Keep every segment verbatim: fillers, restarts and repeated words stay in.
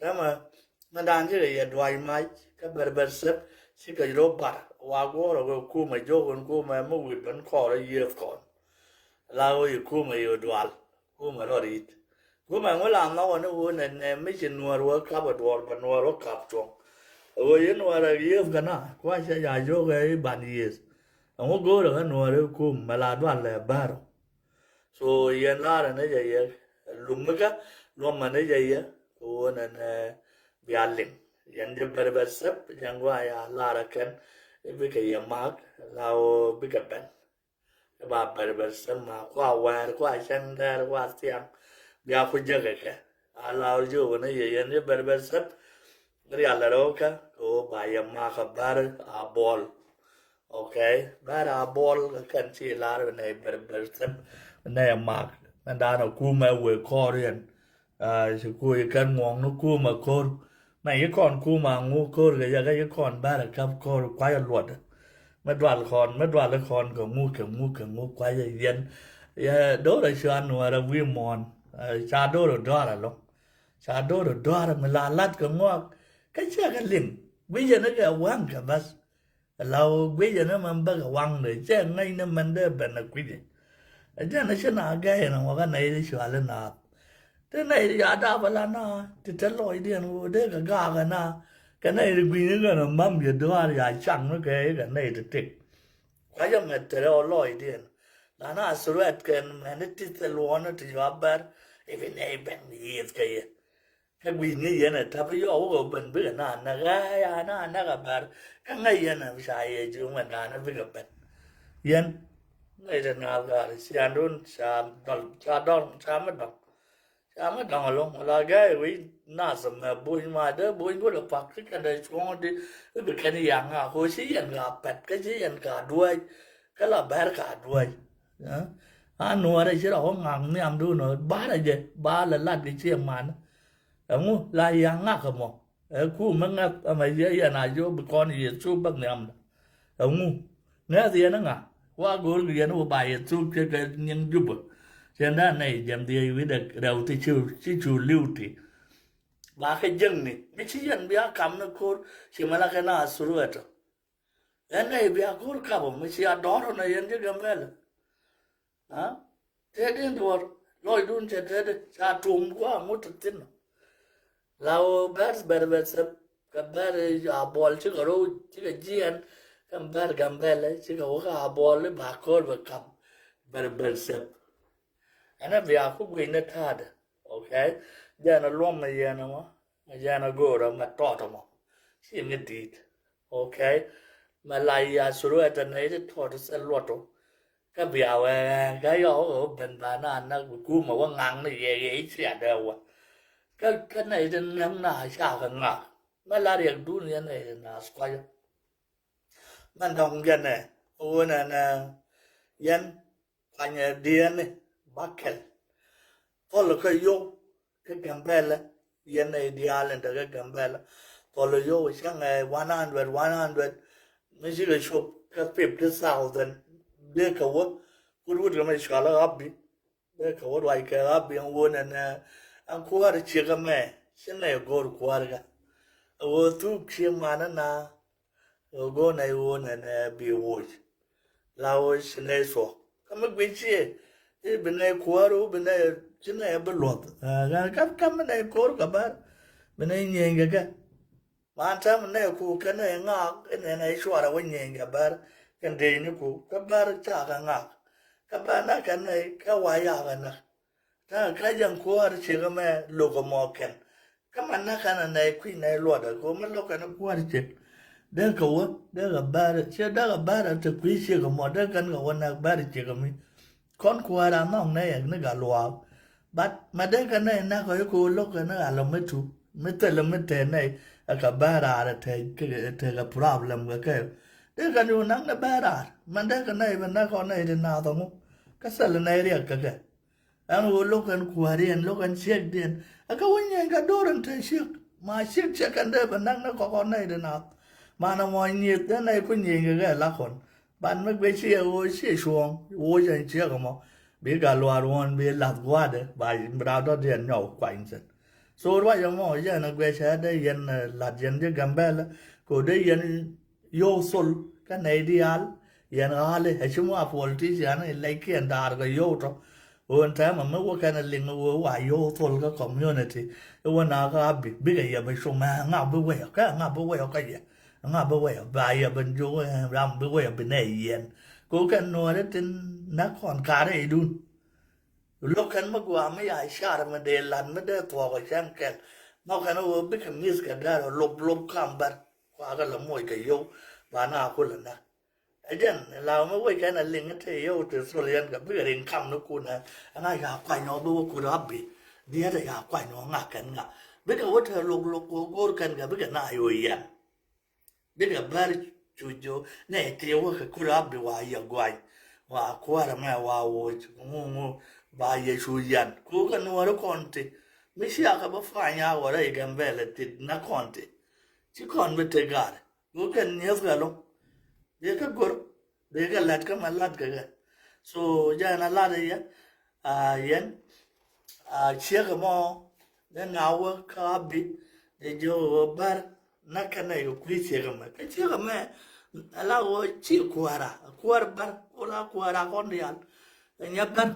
Täämɛ, mɛ dan cikɛ yɛ duac mac kä Bɛrbɛr Thɛp, cikɛ rɔ bar wa guɔ̱ɔ̱r ɛ wee kumɛ, jok ɛn kumɛ mi wi̱i̱ ben kɔɔr ɛ yiëëth kɔn. La ɣöö yi kumɛ yi dual, kumɛ rɔ ri̱t. Kumɛ ŋu la nhɔk ɛ ni ɣöö nɛ, nɛ mi ci Nuäär wä kap ɛ duɔ̱ɔ̱r, bɛ Nuäär wä kap cuɔ̱ŋ. Ɛ ɣöö yi Nuäär ɛ yiëëth kɛ na, kua cɛ ya jok ɛ i̱ ban yiëëth. Ɛŋu go̱o̱rɛ kä Nuäär i̱ kum mɛ la dual lɛ bär ɔ. So yɛn laarä ni jɛ yɛ, lumikä luɔmä ni jɛ yɛ, kɛ ɣöö nɛnɛ bia liŋ. Yɛn jɛ Bɛrbɛr Thɛp, jɛn gua ya laarä kɛn i̱ bikɛ yɛ mak, la ɣöö bikɛ ben. I̱ ba Bɛrbɛr Thɛp ma kua wɛɛr, kua cäŋ dɛɛr, kua thiaŋ, bia ku jäkɛ kɛ. A la ɣöö ji̱ ɣöö ni yɛ yɛn jɛ Bɛrbɛr Thɛp, rial rɛw kä kɛ ɣöö ba yɛ mak a bär a buɔl. Okay, bär a buɔl kɛ kɛn ci lar bi nɛy Bɛrbɛr Thɛp, bi nɛy mak. Mɛn dan a kumɛ wee kɔɔr yɛn. Ah, ci kui̱ kɛn ŋuɔ̱ŋ ni kumɛ ko̱r. Mɛ yi kɔn kumɛ a ŋu ko̱r kɛ yɛ, kɛ yi kɔn bär a käp ko̱r kuay a luɔt. Mɛ dual kɔn, mɛ dual kɔn kɛ ŋu, kɛ ŋu, kɛ ŋu kuay a yɛn. Yɛ do̱r a cuan Nuäär a wi̱i̱ muɔ̱ɔ̱n. Ah, ca do̱r a dɔ̱a̱r a lɔ̱ŋ. Ca do̱r a dɔ̱a̱r a mi la lat kɛ ŋuak. Kä ciɛ kɛ liŋ. Wi̱cɛ ni kɛ waŋ kɛ bäth. Ɛ la ɣöö guic ɛn ɛmɛn bäkɛ waŋdɛ, cɛ ŋäcnɛ mɛn dee ben ɛ kui̱dɛ. Ɛ jɛn ɛ ci na gɛy ɛn ɛ ŋuɔkä nɛy ti cuali naath. Ti nɛy ti ca dap ɛ la na ti te lɔcdiɛn ɣöö dee kɛ gaak ɛ na. Kɛ nɛy ti gui̱ni kɛn ɛ mam yɛ duaar ca cak ni kɛ i̱ kɛ nɛy ti tik. Kua̱c ɛmɛ te rɛw lɔcdiɛn. La na threat kɛn mɛn ti tith ɛ luɔ̱ɔ̱n ti cua bär i̱ bi nɛy ben yiëëth kɛ yɛ. Kä gui̱c ni yɛn ɛ täp yɔw wä ben bikɛ na näk ɛ ya na näk ɛ bär. Kä ŋäc yɛn ɛ ca yɛ ji̱ ŋuɛn na bikɛ ben. Yɛn ŋäc te naath gaar ciandun ca dɔl ca dɔl ca mi dɔŋ. Ca mi dɔŋ ɛlɔŋ la gɛy wi̱c nath ɛmɛ buny ma dee buny go̱l ɛ pak ti kɛn dee cuɔ̱ŋ di. I̱ bi kɛn yaŋ a ko ci yɛn ka pɛt kä ci yɛn ka duäc. Kä la bär ka duäc. Ɛ? A nuɔrɛ ci rɔ wä ŋak nhiamdun ɔ barɛ jɛ ba lɛ lat kɛ ciɛ man. Ɛŋu la yaŋ ŋak ɛmɔ. Ɛ ku mi ŋa̱th ɛmɛ yɛ yɛn a yop bi kɔn Yecu bäk nhiamdä. Ɛŋu ŋa̱th yɛn ŋa wa go̱o̱r kɛ yɛn wä ba Yecu cɛ kɛ nyin Jubä. Cɛ nda nɛy jɛm dhiec wi̱dɛ rɛw ti ci ci cu li̱w ti. Ba kɛ jäŋni mi ci yɛn bia kam ni ko̱r ci mɛ la kɛ na through ɛtɔ. Ɛn nɛy bia ko̱r kap ɔ mi ci a dɔ̱r ɔ na yɛn ci Gambɛlɛ. Aa? Tëëdi in duɔ̱ɔ̱r lɔcdun cɛ tëëdi ca tuɔm gua̱a̱ ŋut ti thi̱n. La ɣöö bɛr Bɛrbɛr Thɛp kɛ bɛr a buɔl cikɛ ro̱o̱ cikɛ jiɛɛn. Kɛ bɛr Gambɛlɛ cikɛ wä kä a buɔl i̱ ba ko̱r bɛ kam Bɛrbɛr Thɛp. Ɛn a bia ku gui̱ny ni ta̱a̱dɛ. Okay. Jɛn a luɔm mi yɛn ɛmɔ. Jɛn a go̱o̱rä mɛ tɔɔt ɛmɔ. Ci mi di̱i̱t. Okay. Mɛ la ya through ɛtɛ nɛy ti tɔt thil luɔt ɔ. Kä bia wee kä yɔk ɣöö ben ba na näk bi kumɛ wä ŋaŋ ni yɛ yɛ i̱ cia dee wä. Kä kä nɛy ti näk na ca kɛ ŋa̱k. Mɛ la riɛkdun yɛn nɛy ti naath kuayä. Mɛn dɔ̱ŋ jɛn ɛ ɣöö nɛn ɛ yɛn kuanyɛ diɛɛni ba kɛl. Thɔl kä yio̱w kä Gambɛlɛ yɛn nɛy diaal in te kä Gambɛlɛ. Thɔl yio̱w cäŋɛ one hundred, one hundred. Mi cikɛ cop kä fifty thousand. Dee kɛ wä kut wut kɛ mi cual ɛ ɣa̱p bi. Dee kɛ wä ruac kɛ ɣa̱p bi ɛn wä nɛn ɛ ɛn kuäär ciek ɛmɛ. Ci nɛy go̱o̱r kuäär kä ɛ wä thuk ciek manä na. Ɣöö go̱o̱r nɛy ɣöö nɛnɛ bi woc. La ɣöö ci nɛy thuɔ̱k kä mi guic ciɛ i̱ bi nɛy kuäär ɣöö bi nɛy ci nɛy bi luɔth. Ɛ kä kä mi nɛy ko̱r kɛ bär bi nɛy nyieny kɛ kɛ. Man täämɛ nɛy ku kɛ nɛy ŋaak i̱ nɛnɛ cuarɛ wä nyieny kɛ bär kɛn dee ni ku kä bär ca kɛ ŋaak. Kä bär na kɛ nɛy kä wa yakɛ näk. Ta̱a̱ kä jɛn kuäär ciek ɛmɛ lo̱k ɛmɔ kɛn. Kä mɛ näk kɛn ɛ nɛy kui̱ nɛy luɔtdɛ kɛ ɣöö mi lo̱k kɛn kuäär ciek. Dee kɛ wä dee kɛ bäär ciek dee kɛ bäär ɛ te kui̱ ciek ɛmɔ dee kɛn kɛ wä näk bäär ciek ɛmi. Kɔn kuäär a nhɔk nɛy ɛ ni gat luaak. But mɛ dee kɛ nɛy näk kɛ ɣöö lo̱k kɛn ɛ ɣalɔ mi tu mi thilɛ mi te nɛy ɛ kɛ bäär raar ɛ te kɛ problem kɛ kɛ. Dee kɛn yu näk ni bäär raar mɛ dee kɛ nɛy bi näk kɔn nɛy ti naath ɛŋu. Kä thilɛ nɛy riɛk kɛ kɛ. Ɛn ɣöö lo̱k ɛn kuääriɛn lo̱k ɛn ciekdiɛn. Ɛ kɛ wä nyieny kɛ do̱r ɛn te ciek ma ciek ciek kɛn dee bɛ näk ni kɔkɔ nɛy ti naath. Manɛ mɔ nyieth ɛn nɛy ku nyieny kɛ kɛ la kɔn. Ban mi guic ci ɛ ɣöö ci cuɔ̱ɔ̱ŋ woc ɛn ciek ɛmɔ. Bi gat luaar ɣɔ̱ɔ̱n bi lath gua̱a̱dɛ ba raan dɔ̱diɛn nyɔk kuany thi̱n. So ruac ɛmɔ yɛn ɛ guɛcä dee yɛn, eh, lat yɛn ji̱ Gambɛlɛ kɛ dee yɛn yio̱w thol kä nɛy diaal. Yɛn ɣa̱li ɛ ci mɔ a politician in lɛckiɛn da̱a̱r kɛ yio̱w tɔ. Ɣöö ɛn täämɛ mi wä kɛn ɛ liŋ ɣöö wa yio̱w thol kä community i̱ wä na kä Abi bikɛ yɛ bɛ cum ɛ ŋa bi wɛyɔ kä ŋa bi wɛyɔ kä yɛ ŋa bi wɛyɔ ba yɛ ben jiök ɛ ram bi wɛyɔ bi nɛ yɛn. Kɛ ɣöö kɛn nuɔ̱ɔ̱ri tin nä kɔn ka̱rɛ idun. Lo̱k kɛn mi gua̱a̱ mi ya car mi dee lat mi dee thuɔ̱k ɛ cäŋ kɛl. Nhɔk kɛn ɣöö bikɛ mi̱th kɛ gär ɔ lop lop kam bär kuakä lɛ moc kɛ yio̱w ba na kulɛ näk. Ɛ jɛn la mi wec kɛn a liŋ te yio̱w te thol yɛn kɛ bikɛ riŋ kam ni kun ɛ ŋa ya kuany ɔ bi wä kut Abi. Diɛt ɛ ya kuany ɔ ŋa kɛn ŋa bikɛ wä te lok lok kɛ go̱o̱r kɛn kɛ bikɛ na yo̱ yɛn. Bikɛ bär cu jiök nɛ ti wä kɛ kut Abi wa yɛ guany wa kuäärä mɛ wa woc ŋuŋu ba yɛ cu yan kukɛ nuɔri kɔn ti mi ciakɛ bä pany a wä rɛy Gambɛlɛ ti na kɔn ti ci kɔn bi te gar kukɛ nieth kɛ loŋ. Bikɛ gor bikɛ lat kä ma lat kɛ kɛ. So jɛn a lat yɛ a yɛn a ciek mɔ ni ŋa̱wä kä Abi. Ni jiök ɣöö bär näk kɛn nɛy kɛ kui̱ ciek ɛmɛ kä ciek ɛmɛ. Ala ɣöö ci kuäärä kuäär bär kula kuäärä kɔn diaal. Ɛ nyɛ bär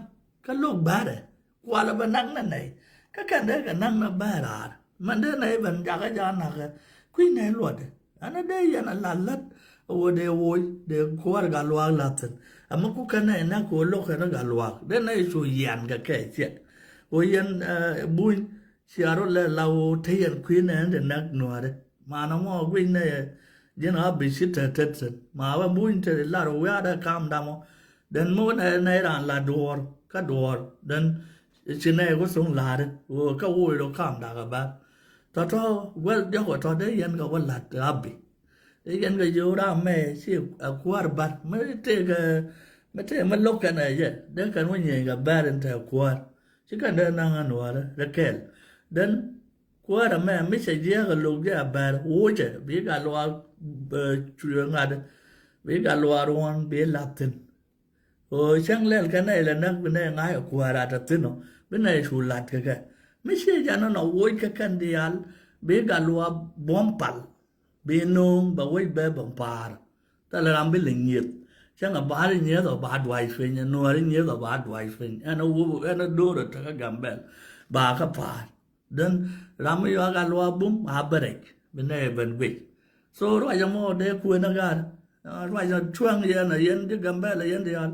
kä lo̱k bärɛ kualɛ bɛ näk nɛ nɛy kä kɛn dee kɛ näk nɛ bär raar mɛn dee nɛy ben jakä jakä nakä kui̱ nɛy luɔtdɛ. Ɛn a dee yɛn a la lät a wä dee woc dee kuäär Gatluak la̱th thi̱n. Ɛmɛ kukɛ nɛy näk kɛ wä lo̱k kɛn Gatluak dee nɛy cu yian kɛ kɛ ciɛk. Wä yɛn buny cia rɔ lɛ la wä te yɛn kui̱ nɛy ɛn dee näk nuääri. Manɛ mɔ guic nɛy ji̱n a bi ci tɛt tɛt thi̱n ma wä buny te lar wä wiaadɛ kam damɔ. Den mi wä nɛy nɛy raan la duɔɔr kä duɔɔr den ci nɛy wä thoŋ la̱ri wä kä woc rɔ kam dakɛ bär. Tɔ̱tɔ̱ guɛl diɔ̱k ɛ tɔ̱ dee yɛn kɛ wä la̱t Abi. Dee yɛn kɛ jiök ram mɛ ci a kuäär bär mi tëëkɛ mi tëëk mi lo̱k kɛn ɛ jɛ dee kɛn wä nyieny kɛ bär in te kuäär. Ci kɛn dee naŋ a nuäärä rɛ kɛl den kuäärä mɛ mi cɛ jiääk a lo̱k jɛ a bär wocɛ bi Gatluak cuɛ ŋa̱t bi Gatluak ruɔ̱n bi la̱th thi̱n. Ɣöö cäŋ lɛl kɛ nɛy lɛ näk bi nɛy ŋa̱c ɛ kuäär a te thi̱n ɔ bi nɛy cu la̱t kɛ kɛ. Mi ciɛ jɛn ɛnɔ woc kɛ kɛn diaal bi Gatluak buɔ̱m pal bi no̱o̱ŋ bɛ wec bɛ bɛ pa̱a̱r. Thilɛ ram bi lɛ nyieth cäŋ ɛ ba̱a̱r nyieth ɔ ba duac piny ɛ nuäär nyieth ɔ ba duac piny ɛn ɛ wop ɛn ɛ do̱r ɛ tekä Gambɛl ba kä pa̱a̱r. Den ram mi yɔak a luaak bum a bɛ rɛc bi nɛy ben guic. So ruac ɛmɔ dee kuën a ga̱a̱r ruac ɛ cuäŋ yɛn a yɛn di Gambɛl a yɛn diaal.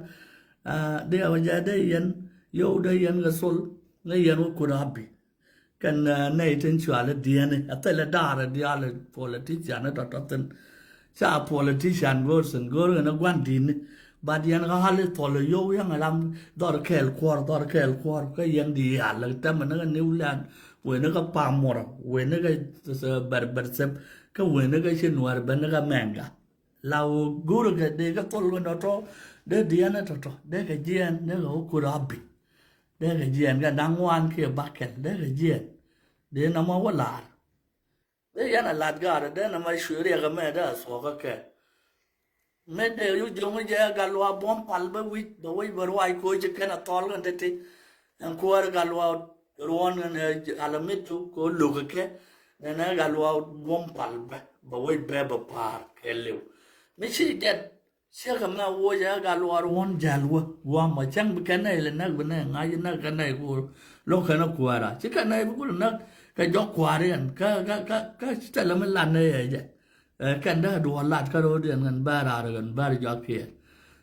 Dee a wä jɛ dee yɛn yio̱w dee yɛn kɛ thol ŋä yɛn wä kut Abi. Kɛn nɛy tin cual i̱ diɛni a thilɛ da̱a̱r a diaal politician i̱ tɔ̱tɔ̱ thi̱n. Ca politician go̱o̱r thi̱n go̱o̱r ɣän a gua̱n di̱i̱ni. Bat yɛn ɣa̱l i̱ thɔl i̱ yio̱w yäŋ ram dhɔr kɛɛl kuɔr dhɔr kɛɛl kuɔr kä yɛn diaal tämɛ ni kä New Land wen ni kä Pamura wen ni kä Bɛrbɛr Thɛp kä wen ni kä ci nuäär ben ni kä Mɛŋga. La wä go̱o̱r kɛ dee kä thol kɛ tɔ̱tɔ̱ dee diɛn tɔ̱tɔ̱ dee kɛ jiɛɛn dee kɛ wä kut Abi. Dee kɛ jiɛɛn kɛ da̱ŋ ŋuan kiɛ bakɛl dee kɛ jiɛɛn. Dee nɔmɔ wä la̱r. Dee yɛn a lat ga̱a̱r dee nɔmɔ cuɛ riɛk ɛmɛ dee a thuɔ̱k kä kɛ. Mëë dee yu jiɔŋ jɛ Gatluak buɔ̱m pal bä wi̱c bɛ wec bɛ ruac koci kɛn a thɔl kɛn ti̱ti̱. Ɛn kuäär Gatluak ruɔ̱n kɛn alamitu kɛ lo̱k kɛ kɛ. Nɛnɛ Gatluak buɔ̱m pal bä bɛ wec bɛ bɛ pa̱a̱r kɛ liw. Mi ci jɛt Ciek ɛmɛ woc ɛ Gatluak ruɔ̱n jäl wä gua̱a̱m ɔ cäŋ bi kɛn nɛy lɛ näk bi nɛy ŋa̱c näk kɛn nɛy ku lo̱k kɛn ɛ kuäärä ci kɛn nɛy bi kulɛ näk kɛ jɔk kuäär yɛn kä kä kä kä ci thilɛ mi lat nɛy ɛ jɛ. Ɛ kɛn dee duɔ̱ɔ̱r lat kä ro̱o̱diɛn ɣän bär raar ɣän bär jɔak kiɛɛr.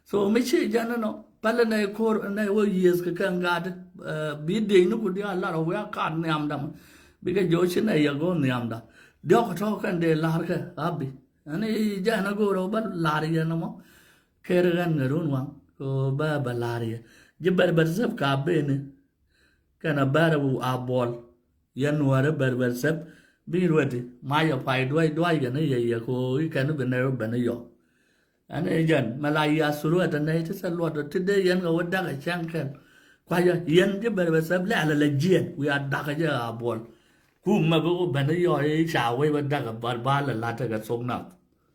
So mi ci jɛn ɛnɔ pälɛ nɛy ko̱r nɛy wä yiëëth kɛ kɛn gat ɛ bi diecni ku diaal lar ɔ wiak kaat nhiamdä mɔ. Bikɛ jɔ̱ɔ̱c ci nɛy yɛ go̱o̱r nhiamdä diɔ̱k tɔ̱ kɛn dee la̱r kɛ Abi. Ɛn i̱ jɛn a go̱o̱r ɔ bä la̱r yɛn ɛmɔ. Ker ɣän ŋärun waŋ kɛ ɣöö bä bä la̱r yɛ ji̱ Bɛrbɛr Thɛp ka beni. Kɛn a bär a buɔl yɛn nuääri Bɛrbɛr Thɛp bi ruɛti mac a pay duac duac kɛn i̱ yɛ yɛ kɛ ɣöö i̱ kɛn i̱ bi nɛy wä ben i̱ yɔ. Ɛn i̱ jɛn mɛ la yia thuru ɛtɛ nɛy ti thɛ luɔt ti dee yɛn kɛ wä dak a cäŋ kɛn. Kuacä yɛn ji̱ Bɛrbɛr Thɛp lɛ alɛ lɛ jiɛn wiaa dak a jɛ a buɔl. Kum mɛ bi wä ben i̱ yɔ i̱ ca wec wä dak a bär ba lɛ la̱t tekɛ thok nath.